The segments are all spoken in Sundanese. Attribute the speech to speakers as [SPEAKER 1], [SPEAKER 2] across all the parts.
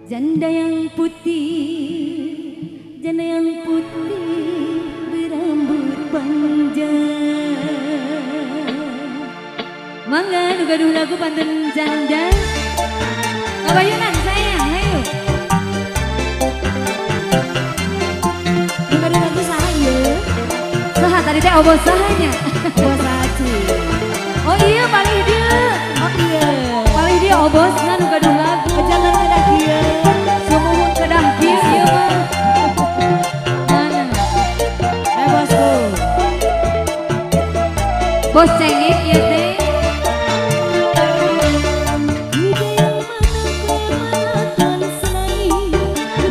[SPEAKER 1] Janda yang putih, janda yang putih berambut panjang. Mangga nu gaduh lagu pantun janda. Kabayunan sayang, ayo.
[SPEAKER 2] Nu gaduh lagu saha ieu?
[SPEAKER 1] Saha tadi teh obos sahanya?
[SPEAKER 2] Obos saha.
[SPEAKER 1] Oh iya paling dia.
[SPEAKER 2] Oh iya.
[SPEAKER 1] Paling dia obosna nu gaduh lagu.
[SPEAKER 2] Jangan kedah kieu.
[SPEAKER 1] Sumuhun kedah kieu ieu mah. Mana?
[SPEAKER 2] Eh bosku.
[SPEAKER 1] Bos cengit ieu teh.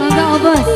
[SPEAKER 1] Mangga obos.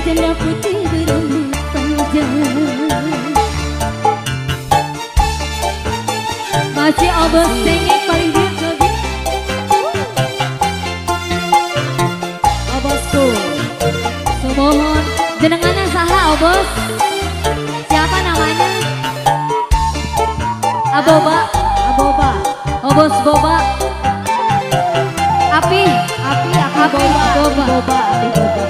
[SPEAKER 1] Janda putih berambut panjang. Masih obos sengit paling dia cobi.
[SPEAKER 2] Obosku.
[SPEAKER 1] Sumohon. Jenengannya saha obos? Siapa namanya? Aboba.
[SPEAKER 2] Aboba.
[SPEAKER 1] Obos boba. Api.
[SPEAKER 2] Api, api,
[SPEAKER 1] api
[SPEAKER 2] boba.
[SPEAKER 1] Boba.
[SPEAKER 2] Boba, api boba.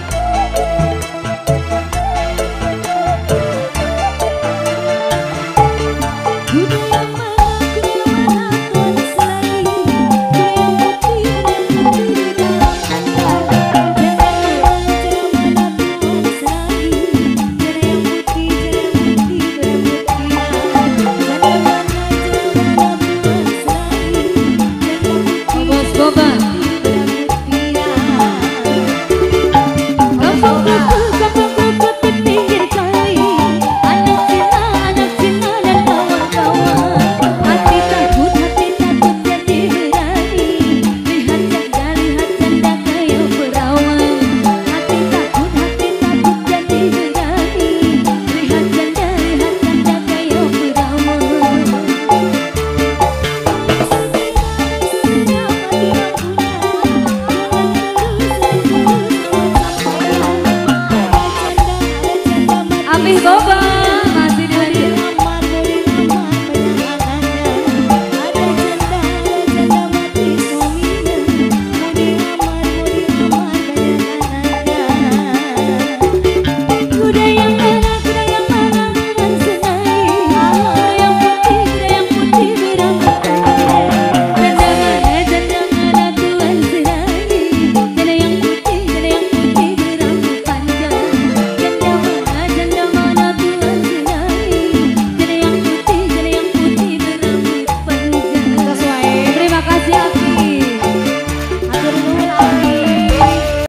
[SPEAKER 2] Boba.